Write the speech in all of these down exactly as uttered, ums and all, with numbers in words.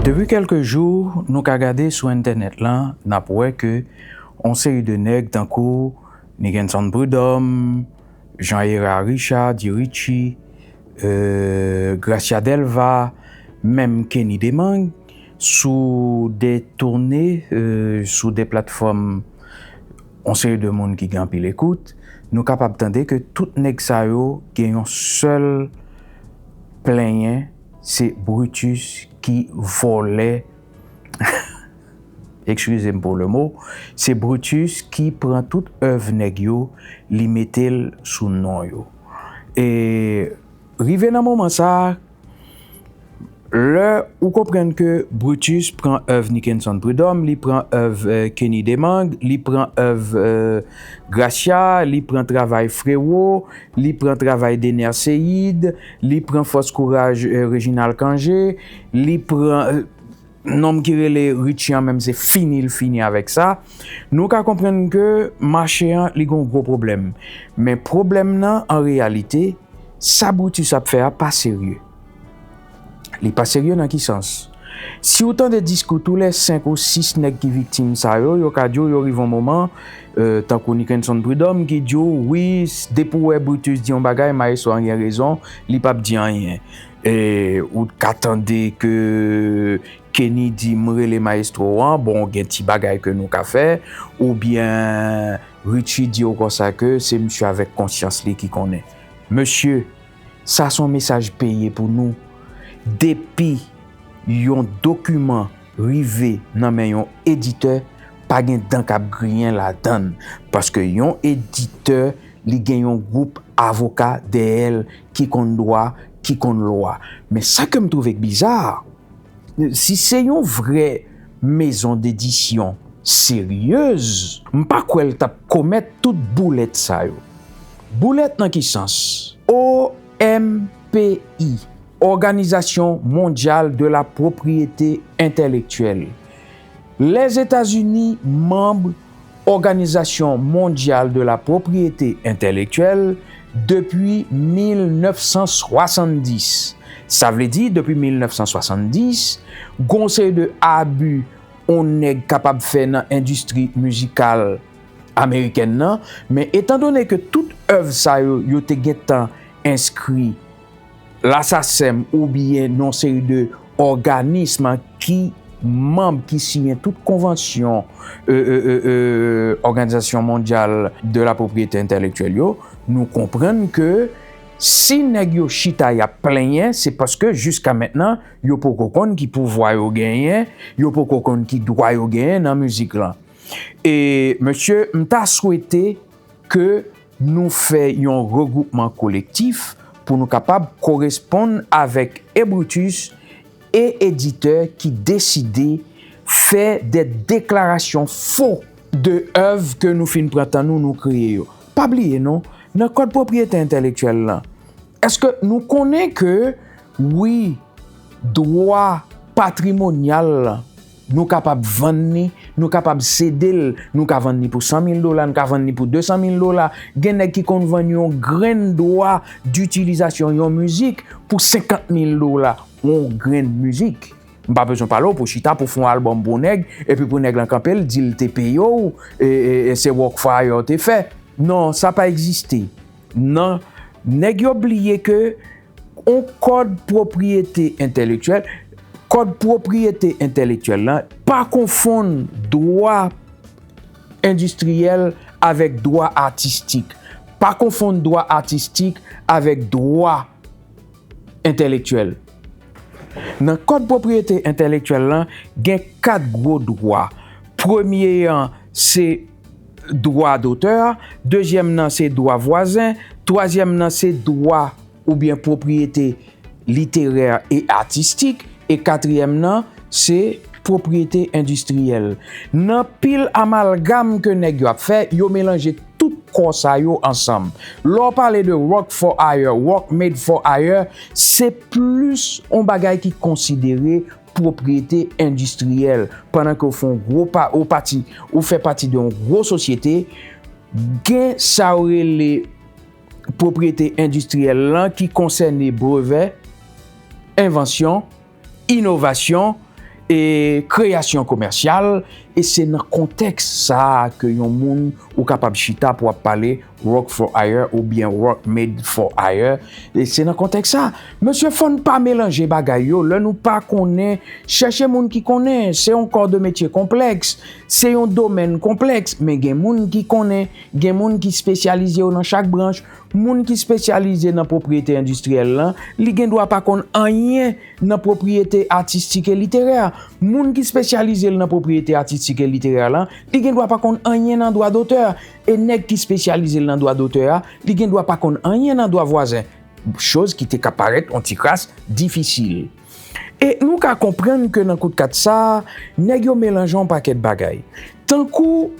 Depi kèlke jou, nou ka gade sou entènèt lan, n ap wè ke yon seri de nèg tankou Nickenson Prud'homme, Jean Hérard Richard, Guy Ritchie, euh, Gracia Delva, menm Kenny Demang, sou de toune, euh, sou de platfòm, yon seri de moun ki gen anpil ekout, nou kapab tande ke tout nèg sa yo gen yon sèl plenyen, se Brutus ki vòlè, excusez-moi pour le mot, se Brutus ki pran tout èv nèg yo, li mete l sou non yo. E rive nan moman sa a, lè ou konprann ke Brutus pran èv Nickenson Prud'homme, li pran èv, euh, Kenny Demang, li pran èv, euh, Gracia, li pran travay Frewo, li pran travay Dener Ceïde, li pran fòs kouraj, euh, Reginald Cangé, li pran, euh, nonm ki rele Richie an menm se fini l fini avèk sa. Nou ka konprann ke mache an li gon gwo pwoblèm. Men pwoblèm nan an reyalite, sa Brutus ap fè a pa serye. Li pa serye nan ki sans? Si w tande diskou tou lè senk ou sis nèg ki viktim sa yo, yo ka di w yo rive yon moman, euh, tankou Nickenson Prud'homme ki di w, wi, s- depi w wè Brutus di yon bagay, mayestwo an gen rezon, li p ap di anyen. E ou ka tande ke Kenny di, "M rele mayestwo an, bon, gen ti bagay ke nou ka fè," oubyen Richie di w konsa ke se misye avèk konsyans li ki konnen. Mesye, sa se yon mesaj peye pou nou. Depi yon dokiman rive nan men yon editè, pa gen dan k ap griyen ladan l. Paske yon editè, li gen yon gwoup avoka dèyè l ki konn dwa, ki konn lwa. Men sa ke m twouve k biza, si se yon vrè mezon dedisyon seryez, m pa kwè l t ap komèt tout boulèt sa yo. Boulèt nan ki sans? O M P I, Organisation Mondiale de la Propriété Intellectuelle. Lèzetazini manm Organisation Mondiale de la Propriété Intellectuelle depi mil nèf san swasanndis. Sa vle di, depi mil nèf san swasanndis, gon seri de abi yon nèg kapab fè nan endistri mizikal amerikèn nan, men etandone ke tout èv sa yo, yo te gentan enskri la SACEM oubyen nan yon seri de òganism ki manm, ki siyen tout konvansyon, euh, euh, euh, euh, Organisation Mondiale de la Propriété Intellectuelle yo, nou konprann ke si nèg yo chita y ap plenyen, se paske jiska mentnan, yo poko konn ki pouvwa yo genyen, yo poko konn ki dwa yo genyen nan mizik lan. E, mesye, m ta swete ke nou fè yon regwoupman kolektif pou nou kapab koresponn avèk e Brutus e editè ki deside fè de deklarasyon fo de èv ke nou fin pran tan nou, nou kreye yo. Pa bliye non, nan kòd pwopriyete entèlektyèl lan, èske nou konnen ke, wi, dwa patrimonyal lan, nou kapab vann li, nou kapab sede l, nou ka vann li pou san mil dola, nou ka vann li pou de san mil dola. Gen nèg ki konn vann yon grenn dwa ditilizasyon yon mizik pou senkant mil dola, yon grenn mizik. M pa bezwen pale w pou chita pou fè yon albòm pou nèg, epi pou nèg lan kanpe l, di l te peye w, e, e, e se Rockfire te fè. Non, sa pa egziste. Non, nèg yo bliye ke yon kòd pwopriyete entèlektyèl, kòd pwopriyete entèlektyèl lan pa konfonn dwa endistriyèl avèk dwa atistik. Pa konfonn dwa atistik avèk dwa entèlektyèl. Nan kòd pwopriyete entèlektyèl lan, gen kat gwo dwa. Premye an, se dwa dotè, dezyèm nan, se dwa vwazen, twazyèm nan, se dwa oubyen pwopriyete literè e atistik, e katriyèm nan, se pwopriyete endistriyèl. Nan pil amalgam ke nèg yo ap fè, yo melanje tout kò sa yo ansanm. Lè w pale de Rock for Hire, Rock Made for Hire, se plis yon bagay ki konsidere pwopriyete endistriyèl. Pandan ke w fè yon gwo pa, ou pati, ou fè pati de yon gwo sosyete, gen sa yo rele pwopriyete endistriyèl lan ki konsène brevè, envansyon, inovasyon, e kreyasyon komèsyal, e se nan kontèks sa a ke yon moun ou kapab chita pou ap pale work for hire oubyen work made for hire. E se nan kontèks sa, mesye, fò n pa melanje bagay yo. Lè nou pa konnen, chèche moun ki konnen. Se yon kò de metye konplèks, se yon domèn konplèks, men gen moun ki konnen, gen moun ki espesyalize yo nan chak branch. Moun ki espesyalize nan pwopriyete endistriyèl lan, li gen dwa pa konn anyen nan pwopriyete atistik e literè. Moun ki espesyalize l nan pwopriyete atistik e literè lan, li gen dwa pa konn anyen nan dwa dotè. E nèg ki espesyalize l nan dwa dotè a, li gen dwa pa konn anyen nan dwa vwazen. Choz ki te ka parèt yon ti kras difisil. E nou ka konprann ke nan kout kat sa a, nèg yo melanje yon pakèt bagay. Tankou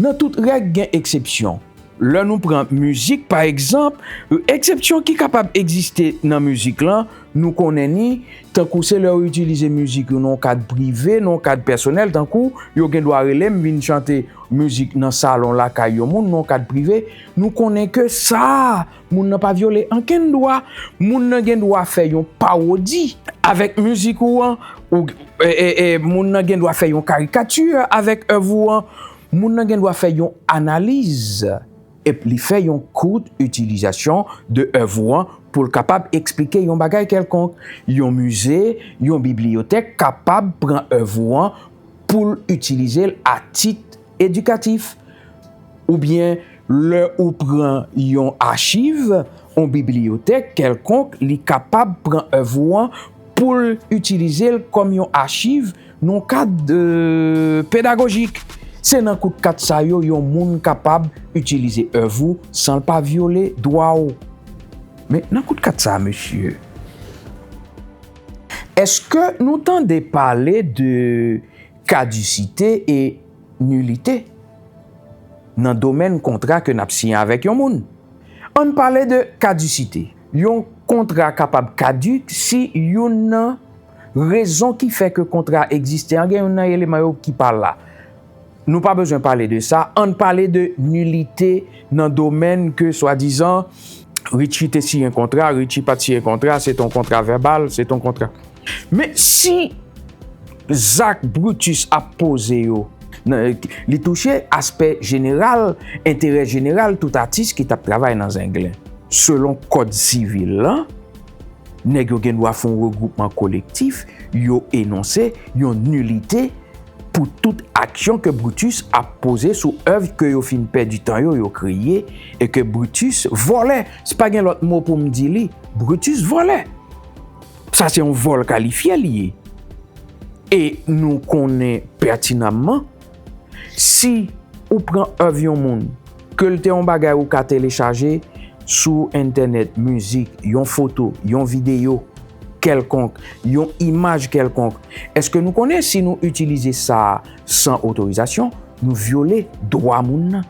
nan tout règ, gen eksepsyon. Lè nou pran mizik, pa egzanp, eksepsyon ki kapab egziste nan mizik lan, nou konnen ni, tankou se lè yo itilize mizik yo nan yon kad prive, nan yon kad pèsonèl, tankou yo gen dwa rele m vin chante mizik nan salon lakay yon moun, nan yon kad prive, nou konnen ke sa a, moun nan pa vyole ankenn dwa. Moun nan gen dwa fè yon pawodi avèk mizik ou an, ou, e, e, e, moun nan gen dwa fè yon karikati avèk èv ou an, moun nan gen dwa fè yon analiz, epi li fè yon kout itilizasyon de èv ou an pou l kapab eksplike yon bagay kèlkonk. Yon mize, yon bibliyotèk kapab pran èv ou an pou l itilize l a tit edikatif. Oubyen, lè ou pran yon achiv, yon bibliyotèk kèlkonk, li kapab pran èv ou an pou l itilize l kòm yon achiv nan yon kad, e, pedagojik. Se nan kout kat sa yo yon moun kapab itilize èv ou san l pa vyole dwa w. Men nan kout kat sa, mesye, èske nou tande pale de kadisite e nilite nan domèn kontra ke n ap siyen avèk yon moun? Ann pale de kadisite. Yon kontra kapab kadik si youn nan rezon ki fè ke kontra a egziste an, gen youn nan eleman yo ki pa la. Nou pa bezwen pale de sa. Ann pale de nilite nan domèn ke swadizan Richie te siyen kontra, Richie pa t siyen kontra, se t on kontra vèbal, se t on kontra. Men si zak Brutus ap poze yo, nan, li touche aspè jeneral, enterè jeneral tout atis ki t ap travay nan Zenglen. Selon kòd sivil lan, nèg yo gen dwa fè yon regwoupman kolektif, yo enonse yon nilite pou tout aksyon ke Brutus ap poze sou èv ke yo fin pèdi tan yo, yo kreye, e ke Brutus vòlè. Si pa gen lòt mo pou m di li, Brutus vòlè. Sa se yon vòl kalifye li ye. E nou konnen pètinamman, si ou pran èv yon moun, ke l te yon bagay ou ka telechaje sou entènèt, mizik, yon foto, yon videyo kèlkonk, yon imaj kèlkonk, èske nou konnen si nou itilize sa a san otorizasyon, nou vyole dwa moun nan,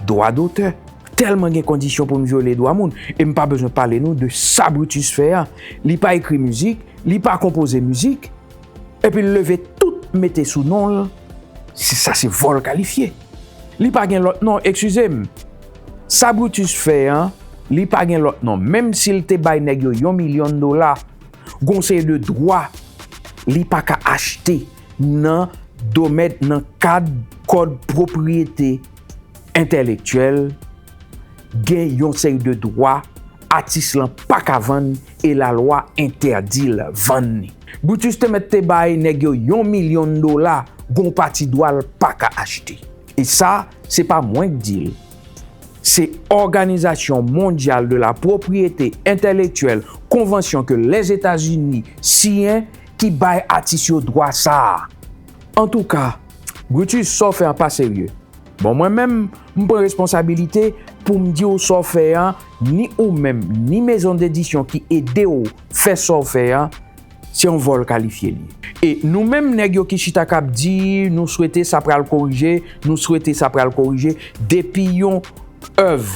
dwa dotè? Tèlman gen kondisyon pou n vyole dwa moun, e m pa bezwen pale nou de sa Brutus fè a. Li pa ekri mizik, li pa konpoze mizik, epi l leve tout mete sou non l, se, sa se vòl kalifye. Li pa gen lòt non, eskize m. Sa Brutus fè an, li pa gen lòt non. Menm si l te bay nèg yo yon milyon dola, gon seri de dwa li pa ka achte nan domèn, nan kad kòd pwopriyete entèlektyèl, gen yon seri de dwa atis lan pa ka vann e lalwa entèdi l vann li. Brutus te mèt te bay nèg yo yon milyon dola, gon pati dwa l pa ka achte. E sa, se pa mwen k di l. Se Organisation Mondiale de la Propriété Intellectuelle, konvansyon ke Lèzetazini siyen, ki bay atis yo dwa sa a. Antouka, Brutus, sa w fè an pa serye. Bon, mwen menm, m pran responsabilite pou m di w sa w fè an, ni ou menm, ni mezon dedisyon ki ede w fè sa w fè an, se yon vòl kalifye li ye. E nou menm nèg yo ki chita k ap di, nou swete sa pral korije, nou swete sa pral korije, depi yon èv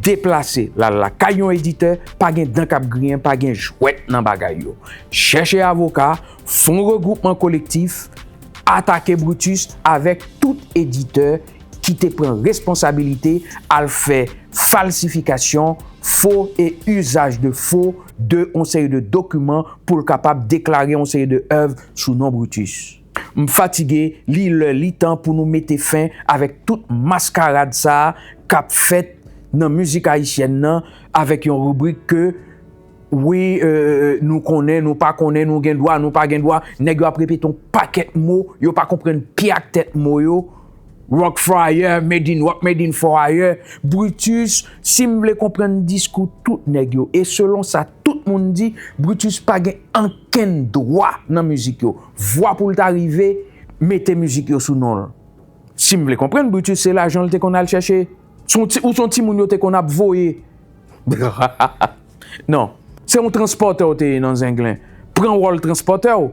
deplase l al lakay yon editè, pa gen dan k ap griyen, pa gen jwèt nan bagay yo. Chèche avoka, fè yon regwoupman kolektif, atake Brutus avèk tout editè ki te pran responsabilite al fè falsifikasyon, fo e usage de faux de yon seri de dokiman pou l kapab deklare yon seri de èv sou non Brutus. M fatige, li lè, li tan pou nou mete fen avèk tout maskarad sa a k ap fèt nan mizik ayisyèn nan avèk yon ribrik ke, wi, euh, euh, nou konnen, nou pa konnen, nou gen dwa, nou pa gen dwa. Nèg yo ap repete yon pakèt mo, yo pa konprann pye ak tèt mo yo. Rock for hire, made in rock, made in for hire. Brutus, si m vle konprann diskou tout nèg yo, e selon sa tout moun di, Brutus pa gen ankenn dwa nan mizik yo. Vwa pou l ta rive mete mizik yo sou non l. Si m vle konprann, Brutus se lajan l te konn al chèche. Se yon ti, ou se yon timoun yo te konn ap voye. Non. Se yon transpòtè w te ye nan Zenglen. Pran wòl transpòtè w.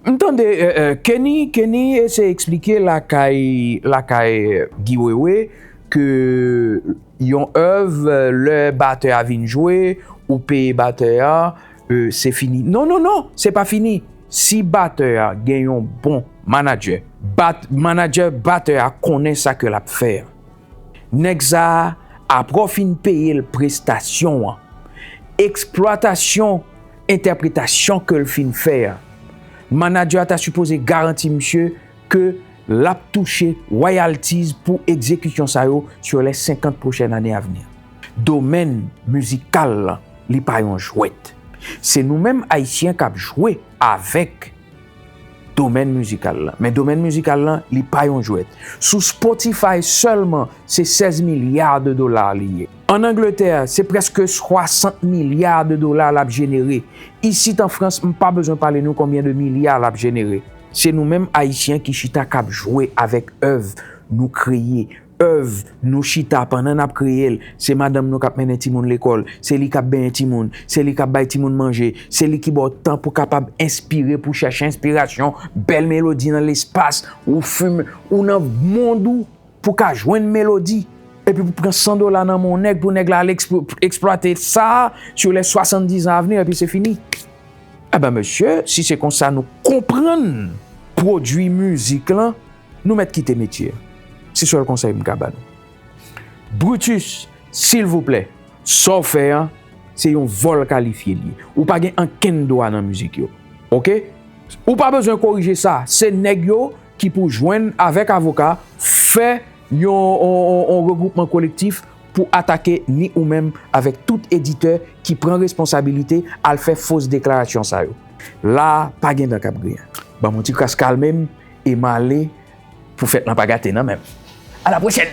M tande, euh, euh, Kenny, Kenny eseye eksplike lakay, lakay Guy Wewe ke yon èv, euh, lè batè a vin jwe, ou peye batè a, euh, se fini. Non, non, non, se pa fini. Si batè a gen yon bon manadjè, bat, manadjè batè a konnen sa ke l ap fè a. Nèg sa a, apre w fin peye l prestasyon an, eksplwatasyon, entèpretasyon ke l fin fè a, manadjè a ta sipoze garanti misye ke l ap touche royalties pou egzekisyon sa yo sur les cinquante prochaines années à venir. Domèn mizikal lan, li pa yon jwèt. Se nou menm Ayisyen k ap jwe avèk domèn mizikal lan. Men domèn mizikal lan, li pa yon jwèt. Sou Spotify sèlman, se sèz milya de dola li ye. Ann Angletè, se prèske swasant milya de dola l ap jenere. Isit an Frans, m pa bezwen pale nou konbyen de milya l ap jenere. Se nou menm Ayisyen ki chita k ap jwe avèk èv nou kreye, èv nou chita pandan n ap kreye l. Se madanm nou k ap mennen timoun lekòl, se li k ap benyen timoun, se li k ap bay timoun manje, se li ki ba w tan pou kapab enspire, pou chèche enspirasyon, bèl melodi nan lespas, ou fimen, ou nan mond ou pou ka jwenn melodi. Epi pou pran san dola nan men yon nèg, pou nèg la al eksplo-, eksplwate sa sur les soixante-dix ans à venir, epi se fini. Enben, mesye, si se konsa nou konprann pwodui mizik lan, nou mèt kite metye a. Se sèl konsèy m ka ba nou. Brutus, silvouplè, sa w fè an, se yon vòl kalifye l ye. Ou pa gen ankenn dwa nan mizik yo. Oke? Ou pa bezwen korije sa. Se nèg yo ki pou jwenn avèk avoka, fè yon, yon, yon, yon regwoupman kolektif pou atake ni ou menm avèk tout editè ki pran responsabilite al fè fos deklarasyon sa yo. La a, pa gen dan k ap griyen. Ban m yon ti kras kalme m e m ale pou fèt lan pa gate nan men m. À la prochaine!